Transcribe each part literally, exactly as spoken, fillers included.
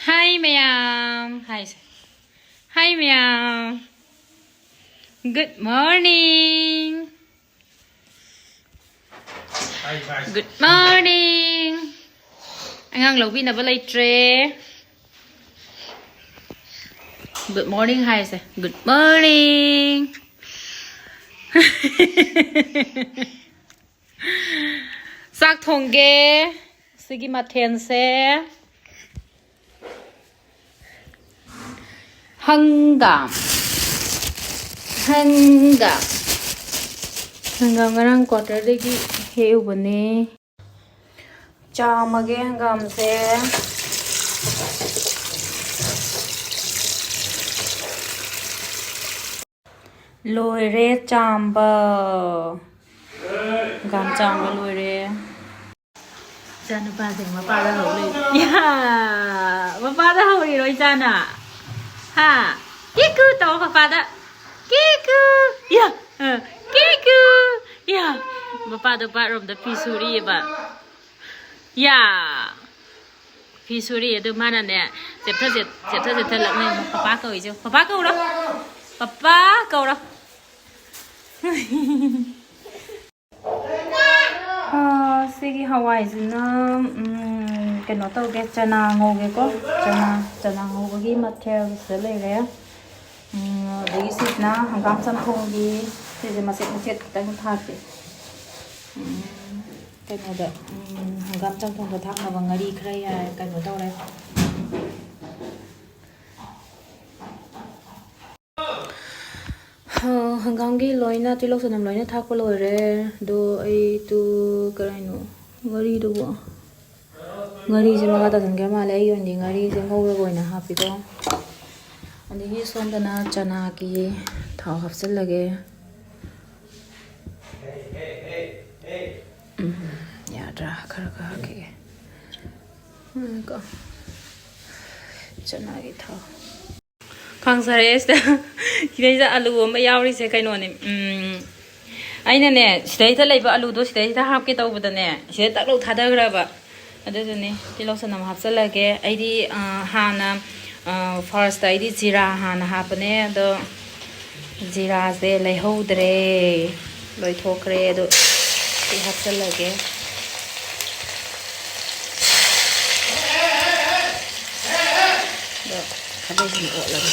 Hi ꯃꯌꯥꯝ꯫ Hi ꯁꯦ꯫ Hi ꯃꯌꯥꯝ꯫ Good morning꯫ Good morning꯫ ꯑꯉꯥꯡ ꯂꯧꯕꯤꯅꯕ ꯂꯩꯇ꯭ꯔꯦ꯫ Good morning ꯍꯥꯏꯁꯦ꯫ Good morning꯫ ꯆꯥꯛ ꯊꯣꯡꯒꯦ꯫ ꯁꯤꯒꯤ ꯃꯊꯦꯜꯁꯦ ꯍꯪꯒꯥꯝ꯫ ꯍꯪꯒꯥꯝ꯫ ꯍꯪꯒꯥꯝ ꯉꯔꯥꯡ quarter ꯗꯒꯤ ꯍꯦꯛꯎꯕꯅꯦ꯫ ꯆꯥꯝꯃꯒꯦ ꯍꯪꯒꯥꯝꯁꯦ꯫ ꯂꯣꯏꯔꯦ ꯆꯥꯝꯕ꯫ ꯍꯪꯒꯥꯝ ꯆꯥꯝꯕ ꯂꯣꯏꯔꯦ꯫ ꯏꯆꯥꯅꯨꯄꯥꯁꯦ ꯃꯄꯥꯗ ꯍꯧ ꯂꯩ꯫ ꯌꯥ! ꯃꯄꯥꯗ ꯍꯧꯔꯤꯔꯣ ꯏꯆꯥꯅ? ꯍꯥ? ꯀꯤꯀꯨ ꯇꯧ ꯄꯄꯥꯗ꯫ ꯀꯤꯀꯨ! ꯌꯥ! ꯑ, ꯀꯤꯀꯨ! ꯌꯥ! ꯃꯄꯥꯗꯣ bathroom ꯗ ꯐꯤ ꯁꯨꯔꯤꯑꯕ꯫ ꯌꯥ! ꯐꯤ ꯁꯨꯔꯤ ꯑꯗꯨ ꯃꯥꯅꯅꯦ, ꯆꯦꯞꯊ ꯆꯦꯞ-, ꯆꯦꯞꯊ ꯆꯦꯞꯊ ꯂꯛꯅꯩ꯫ ꯄꯄꯥ ꯀꯧꯏꯁꯦ꯫ ꯄꯄꯥ ꯀꯧꯔꯣ꯫ ꯄꯄꯥ ꯀꯧꯔꯣ꯫ ꯑꯥ, ꯁꯤꯒꯤ ꯍꯋꯥꯏꯁꯤꯅ, ꯎꯝ, ꯀꯩꯅꯣ ꯇꯧꯒꯦ, ꯆꯅꯥ ꯉꯧꯒꯦꯀꯣ꯫ ꯆꯅꯥ, ꯆꯅꯥ ꯉꯧꯕꯒꯤ ꯃꯊꯦꯜ ꯁꯤꯗ ꯂꯩꯔꯦ꯫ ꯎꯝ, ꯑꯗꯒꯤ ꯁꯤꯁꯤꯅ ꯍꯪꯒꯥꯝ ꯆꯝꯊꯣꯡꯒꯤ, ꯁꯤꯁꯦ ꯃꯆꯦꯠ ꯃꯆꯦꯠ ꯈꯤꯇꯪ ꯊꯥꯛꯀꯦ꯫ ꯎꯝ, ꯀꯩꯅꯣꯗ, ꯎꯝ, ꯍꯪꯒꯥꯝ ꯆꯝꯊꯣꯡꯗ ꯊꯥꯛꯅꯕ ꯉꯥꯔꯤ ꯈꯔ ꯌꯥꯏ, ꯀꯩꯅꯣ ꯇꯧꯔꯦ꯫ ꯍ-, ꯍꯪꯒꯥꯝꯒꯤ ꯂꯣꯏꯅ ꯇꯤꯜꯍꯧ ꯆꯅꯝ ꯂꯣꯏꯅ ꯊꯥꯛꯄ ꯂꯣꯏꯔꯦ꯫ ꯑꯗꯣ ꯑꯩ ꯇꯨ ꯀꯔꯤꯅꯣ ꯉꯥꯔꯤꯗꯨꯕꯨ? ꯉꯥꯔꯤꯁꯦ ꯃꯈꯥ ꯇꯥꯁꯤꯟꯈ꯭ꯔ ꯃꯥꯜꯂꯦ꯫ ꯑꯩꯒꯤ ꯑꯣꯏꯅꯗꯤ ꯉꯥꯔꯤꯁꯦ ꯉꯧꯔꯒ ꯑꯣꯏꯅ ꯍꯥꯞꯄꯤꯀꯣ꯫ ꯑꯗꯒꯤ ꯁꯣꯝꯗꯅ ꯆꯅꯥꯒꯤ ꯊꯥꯎ ꯍꯥꯞꯆꯤꯜꯂꯒꯦ꯫ ꯎꯝ, ꯌꯥꯗ꯭ꯔꯥ? ꯈꯔ ꯈꯔ ꯍꯥꯞꯈꯤꯒꯦ꯫ ꯎꯝ, ꯀꯣ꯫ ꯆꯅꯥꯒꯤ ꯊꯥꯎ꯫ ꯈꯥꯡ ꯁꯥꯔꯛꯑꯦ ꯁꯤꯗ꯫ ꯁꯤꯗꯩꯁꯤꯗ ꯑꯂꯨ ꯑꯃ ꯌꯥꯎꯔꯤꯁꯦ ꯀꯩꯅꯣꯅꯦ꯫ ꯎꯝ, ꯑꯩꯅꯅꯦ, ꯁꯤꯗꯩꯗ ꯂꯩꯕ ꯑꯂꯨꯗꯣ ꯁꯤꯗꯩꯗ ꯍꯥꯞꯀꯦ ꯇꯧꯕꯗꯅꯦ, ꯁꯤꯗ ꯇꯛ ꯂꯧ ꯊꯥꯗꯈ꯭ꯔꯕ꯫ ꯑꯗꯨꯗꯨꯅꯦ, ꯇꯤꯜꯍꯧ ꯆꯅꯝ ꯍꯥꯞꯆꯜꯂꯒꯦ꯫ ꯑꯩꯗꯤ, ꯑ, ꯍꯥꯟꯅ, ꯑ, ꯐꯥꯔꯁꯇ ꯑꯩꯗꯤ ꯖꯤꯔꯥ ꯍꯥꯟꯅ ꯍꯥꯞꯄꯅꯦ, ꯑꯗꯣ ꯖꯤꯔꯥꯁꯦ ꯂꯩꯍꯧꯗ꯭ꯔꯦ, ꯂꯣꯏꯊꯣꯛꯈ꯭ꯔꯦ꯫ ꯑꯗꯣ ꯁꯤ ꯍꯥꯞꯆꯜꯂꯒꯦ꯫ ꯑꯗꯣ ꯈꯥꯕꯩꯁꯤꯅ ꯑꯣꯠꯂꯒꯦ꯫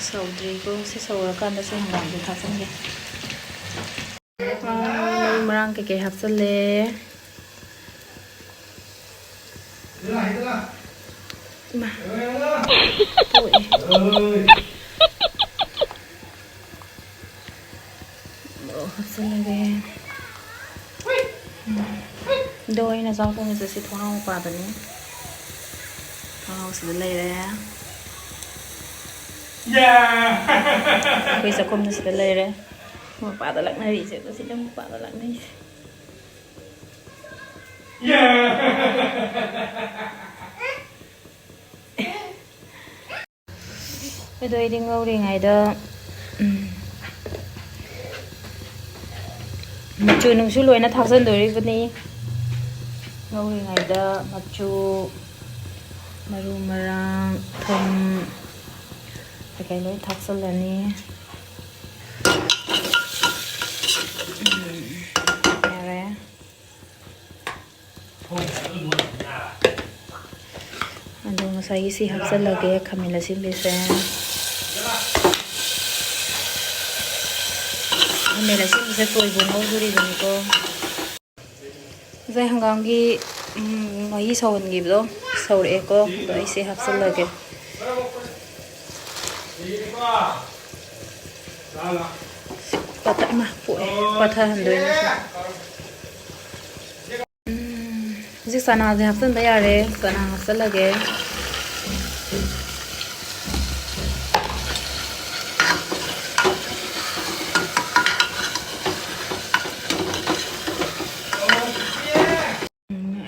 ꯁꯧꯗ꯭ꯔꯤꯀꯣ꯫ ꯁꯤ ꯁꯧꯔꯀꯥꯟꯗ ꯁꯤ ꯍꯪꯒꯥꯝꯁꯦ ꯊꯥꯛꯆꯟꯒꯦ꯫ ꯑꯥ, ꯃꯔꯨ ꯃꯔꯥꯡ ꯀꯩꯀꯩ ꯍꯥꯞꯆꯜꯂꯦ꯫ ꯏꯃꯥ꯫ ꯄꯣꯛꯑꯦ꯫ ꯃꯣꯔꯣꯛ ꯍꯥꯞꯆꯜꯂꯒꯦ꯫ ꯎꯝ꯫ ꯑꯗꯣ ꯑꯩꯅ ꯆꯥꯛ ꯊꯣꯡꯉꯤꯁꯦ ꯁꯤ ꯊꯣꯡꯅꯥꯎ ꯃꯄꯥꯗꯅꯤ꯫ ꯊꯣꯡꯅꯥꯎꯁꯤꯗ ꯂꯩꯔꯦ꯫ ꯑꯩꯈꯣꯏ ꯆꯥꯛꯈꯨꯝꯅ ꯁꯤꯗ ꯂꯩꯔꯦ꯫ ꯃꯄꯥꯗ ꯂꯥꯛꯅꯔꯤꯁꯦ, ꯁꯤꯗ ꯃꯄꯥꯗ ꯂꯥꯛꯅꯔꯤꯁꯦ꯫ ꯑꯗꯣ ꯑꯩꯗꯤ ꯉꯧꯔꯤꯉꯩꯗ, ꯎꯝ, ꯃꯆꯨ ꯅꯨꯡꯁꯨ ꯂꯣꯏꯅ ꯊꯥꯛꯆꯟꯗꯣꯔꯤꯕꯅꯤ꯫ ꯉꯧꯔꯤꯉꯩꯗ ꯃꯆꯨ, ꯃꯔꯨ ꯃꯔꯥꯡ, ꯊꯨꯝ ꯀꯩꯀꯩ ꯂꯣꯏ ꯊꯥꯛꯆꯜꯂꯅꯤ꯫ ꯎꯝ, ꯌꯥꯔꯦ꯫ ꯑꯗꯣ ꯉꯁꯥꯏꯒꯤ ꯁꯤ ꯍꯥꯞꯆꯜꯂꯒꯦ, ꯈꯥꯃꯦꯟ ꯑꯁꯤꯟꯕꯤꯁꯦ꯫ ꯈꯥꯃꯦꯟ ꯑꯁꯤꯟꯕꯤꯁꯦ ꯇꯣꯏꯕ ꯉꯧꯗꯣꯔꯤꯕꯅꯤꯀꯣ꯫ ꯉꯁꯥꯏ ꯍꯪꯒꯥꯝꯒꯤ, ꯎꯝ, ꯃꯍꯤ ꯁꯧꯍꯟꯈꯤꯕꯗꯣ ꯁꯧꯔꯛꯑꯦꯀꯣ꯫ ꯑꯗꯣ ꯑꯩ ꯁꯤ ꯍꯥꯞꯆꯜꯂꯒꯦ꯫ ꯄꯠꯊ-, ꯏꯃꯥ, ꯄꯣꯛꯑꯦ꯫ ꯄꯠꯊꯍꯟꯗꯣꯏꯅꯦ ꯁꯤ꯫ ꯎꯝ, ꯍꯧꯖꯤꯛ ꯆꯅꯥꯁꯦ ꯍꯥꯞꯆꯤꯟꯕ ꯌꯥꯔꯦ꯫ ꯆꯅꯥ ꯍꯥꯞꯆꯤꯜꯂꯒꯦ꯫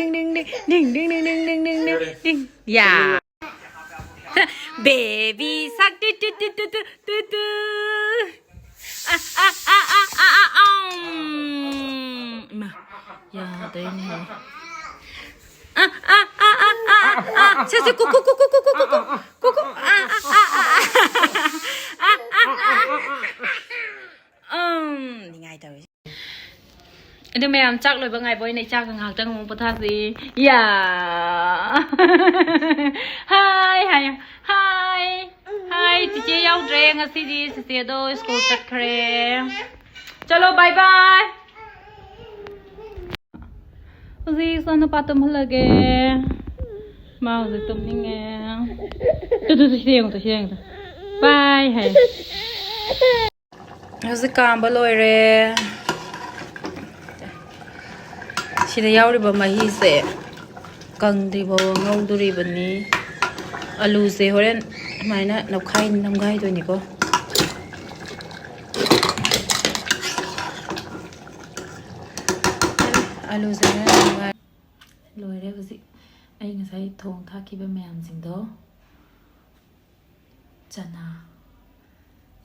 ding, ding, ding, ding, ding, ding, ding, ding, ding, ding. Yeah. Baby shark, tu, tu, tu, tu, tu, tu, tu. Ah, ah, ah, ah, ah, ah, um. ꯏꯃꯥ, ꯌꯥꯗ꯭ꯔꯦꯅꯦ꯫ Ah, ah, ah, ah, ah, ah, ah. ꯁꯦ, ꯁꯦ, ꯀꯨ, ꯀꯨ, ꯀꯨ, ꯀꯨ, ꯀꯨ, ꯀꯨ, ꯀꯨ, ꯀꯨ, ꯀꯨ, ꯀꯨ꯫ Ah, ah, ah, ah, ah. Ah, ah, ah, ah, ah. ꯎꯝ, ꯅꯤꯡꯉꯥꯏ ꯇꯧꯔꯤ꯫ ꯑꯗꯨ ꯃꯌꯥꯝ ꯆꯥꯛ ꯂꯣꯏꯕ ꯉꯥꯏꯕ ꯑꯣꯏꯅ ꯏꯆꯥꯒ ꯉꯥꯏꯍꯥꯛꯇꯪ ꯑꯃꯨꯛ ꯄꯣꯊꯥꯁꯤ꯫ ꯌꯥ꯫ Hi ꯍꯥꯏꯌꯣ꯫ Hi꯫ Hi, ꯆꯤꯆꯦ ꯌꯥꯎꯗ꯭ꯔꯦ ꯉꯁꯤꯗꯤ꯫ ꯆꯤꯆꯦꯗꯣ ꯁ꯭ꯀꯨꯜ ꯆꯠꯈ꯭ꯔꯦ꯫ ꯆꯂꯣ, bye bye꯫ ꯍꯧꯖꯤꯛ ꯏꯆꯥꯅꯨꯄꯥ ꯇꯨꯝꯍꯜꯂꯒꯦ꯫ ꯃꯥ ꯍꯧꯖꯤꯛ ꯇꯨꯝꯅꯤꯡꯉꯦ꯫ ꯇꯨ, ꯇꯨ, ꯇꯨ, ꯁꯤꯗ ꯌꯦꯡꯉꯨ, ꯇꯨ, ꯁꯤꯗ ꯌꯦꯡꯉꯨ, ꯇꯨ꯫ Bye ꯍꯥꯏ꯫ ꯍꯧꯖꯤꯛ ꯀꯥꯝꯕ ꯂꯣꯏꯔꯦ꯫ ꯁꯤꯗ ꯌꯥꯎꯔꯤꯕ ꯃꯍꯤꯁꯦ ꯀꯪꯗ꯭ꯔꯤꯐꯥꯎ ꯉꯧꯗꯣꯔꯤꯕꯅꯤ꯫ ꯑꯂꯨꯁꯦ ꯍꯣꯔꯦꯟ ꯁꯨꯃꯥꯏꯅ ꯅꯝꯈꯥꯏ ꯅꯝꯈꯥꯏꯗꯣꯏꯅꯤꯀꯣ꯫ ꯂꯨꯖꯔꯦ, ꯅꯨꯡꯉꯥꯏ-, ꯂꯣꯏꯔꯦ ꯍꯧꯖꯤꯛ꯫ ꯑꯩ ꯉꯁꯥꯏ ꯊꯣꯡ ꯊꯥꯛꯈꯤꯕ ꯃꯌꯥꯝꯁꯤꯡꯗꯣ, ꯆꯅꯥ,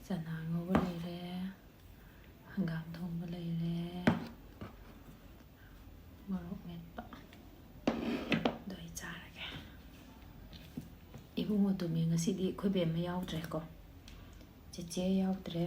ꯆꯅꯥ ꯉꯧꯕ ꯂꯩꯔꯦ, ꯍꯪꯒꯥꯝ ꯊꯣꯡꯕ ꯂꯩꯔꯦ, ꯃꯣꯔꯣꯛ ꯃꯦꯠꯄ꯫ ꯑꯗꯣ ꯑꯩ ꯆꯥꯔꯒꯦ꯫ ꯏꯕꯨꯡꯉꯣ ꯇꯨꯝꯃꯦ꯫ ꯉꯁꯤꯗꯤ ꯑꯩꯈꯣꯏ ꯕꯦꯝꯃ ꯌꯥꯎꯗ꯭ꯔꯦꯀꯣ, ꯆꯦꯆꯦ ꯌꯥꯎꯗ꯭ꯔꯦ꯫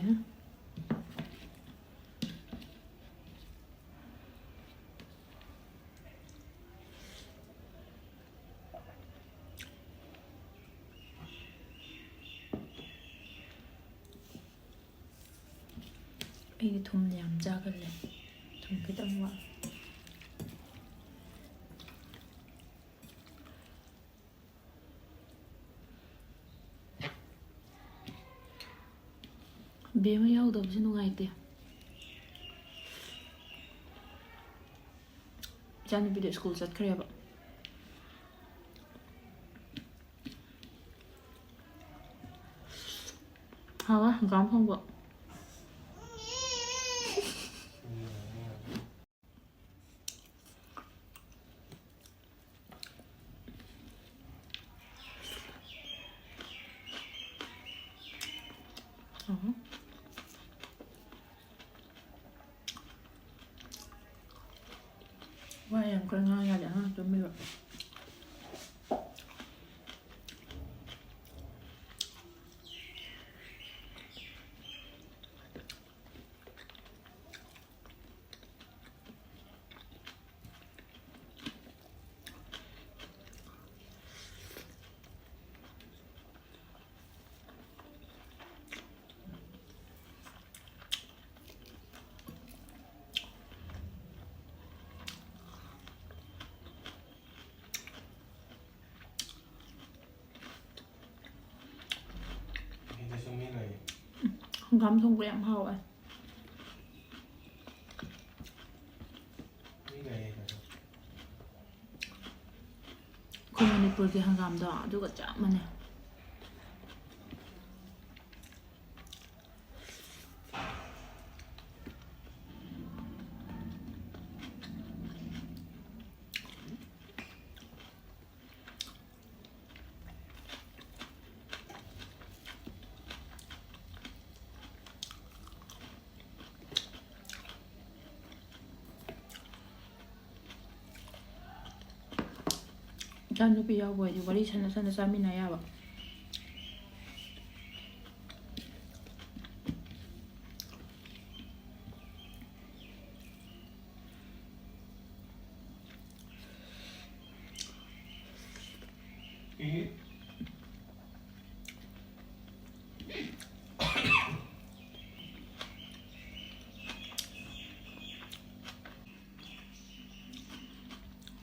ꯑꯩꯗꯤ ꯊꯨꯝ ꯌꯥꯝ ꯆꯥꯒꯜꯂꯦ꯫ ꯊꯨꯝ ꯈꯤꯇꯪ ꯋꯥꯠꯂꯦ꯫ ꯕꯦꯝꯃ ꯌꯥꯎꯗꯕꯁꯦ ꯅꯨꯡꯉꯥꯏꯇꯦ꯫ ꯏꯆꯥꯅꯨꯄꯤꯗꯣ ꯁ꯭ꯀꯨꯜ ꯆꯠꯈ꯭ꯔꯦꯕ꯫ ꯍꯥꯎꯋꯦ ꯍꯪꯒꯥꯝ ꯊꯣꯡꯕ꯫ ꯎꯝ꯫ ꯋꯥ ꯌꯥꯝ ꯀꯟꯅ ꯉꯥꯡ ꯌꯥꯗꯦ, ꯑꯉꯥꯡ ꯇꯨꯝꯃꯤꯕ꯫ ꯍꯪꯒꯥꯝ ꯊꯣꯡꯕ ꯌꯥꯝ ꯍꯥꯎꯋꯦ꯫ ꯑꯩꯈꯣꯏ ꯃꯅꯤꯄꯨꯔꯒꯤ ꯍꯪꯒꯥꯝꯗꯣ ꯑꯗꯨꯒ ꯆꯞ ꯃꯥꯟꯅꯩ꯫ ꯏꯆꯥꯅꯨꯄꯤ ꯌꯥꯎꯕ ꯑꯣꯏꯗꯤ ꯋꯥꯔꯤ ꯁꯥꯟꯅ ꯁꯥꯟꯅ ꯆꯥꯃꯤꯟꯅ ꯌꯥꯕ꯫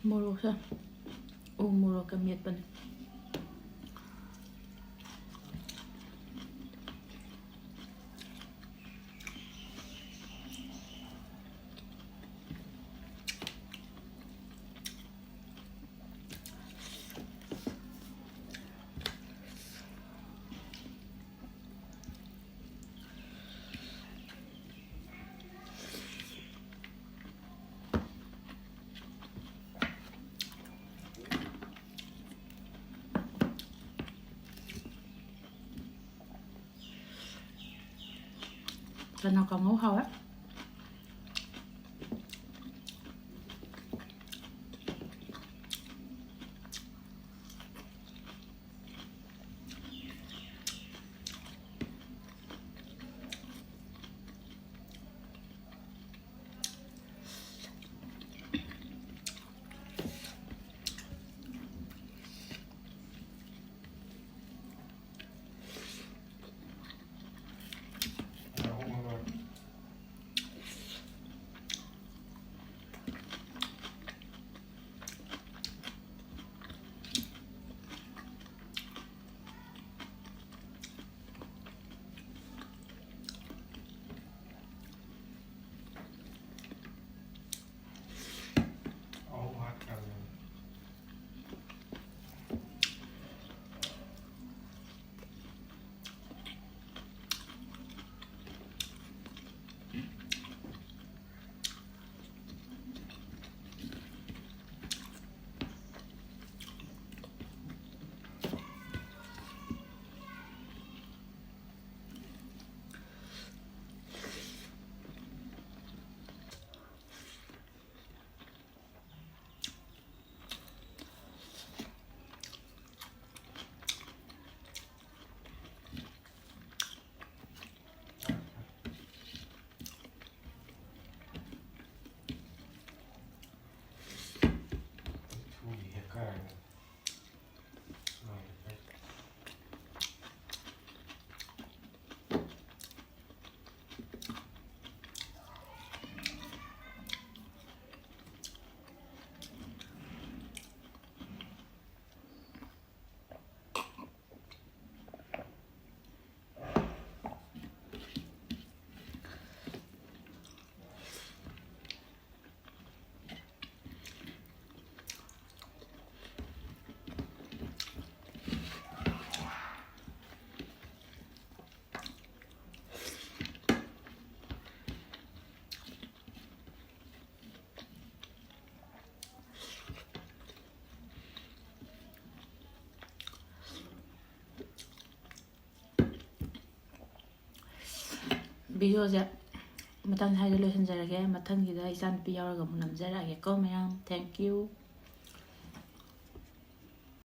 ꯃꯣꯔꯣꯛꯁꯦ ꯎ ꯃꯣꯔꯣꯛꯀ ꯃꯦꯠꯄꯅꯦ꯫ ꯆꯅꯥ ꯀꯥꯡꯍꯧ ꯍꯥꯎꯋꯦ꯫ ꯚꯤꯗꯤꯑꯣꯁꯦ ꯃꯇꯥꯡ ꯁ꯭ꯋꯥꯏꯗ ꯂꯣꯏꯁꯤꯟꯖꯔꯒꯦ꯫ ꯃꯊꯪꯒꯤꯗ ꯏꯆꯥꯅꯨꯄꯤ ꯌꯥꯎꯔꯒ ꯑꯃꯨꯛ ꯅꯝꯖꯔꯛꯑꯒꯦꯀꯣ ꯃꯌꯥꯝ꯫ Thank you꯫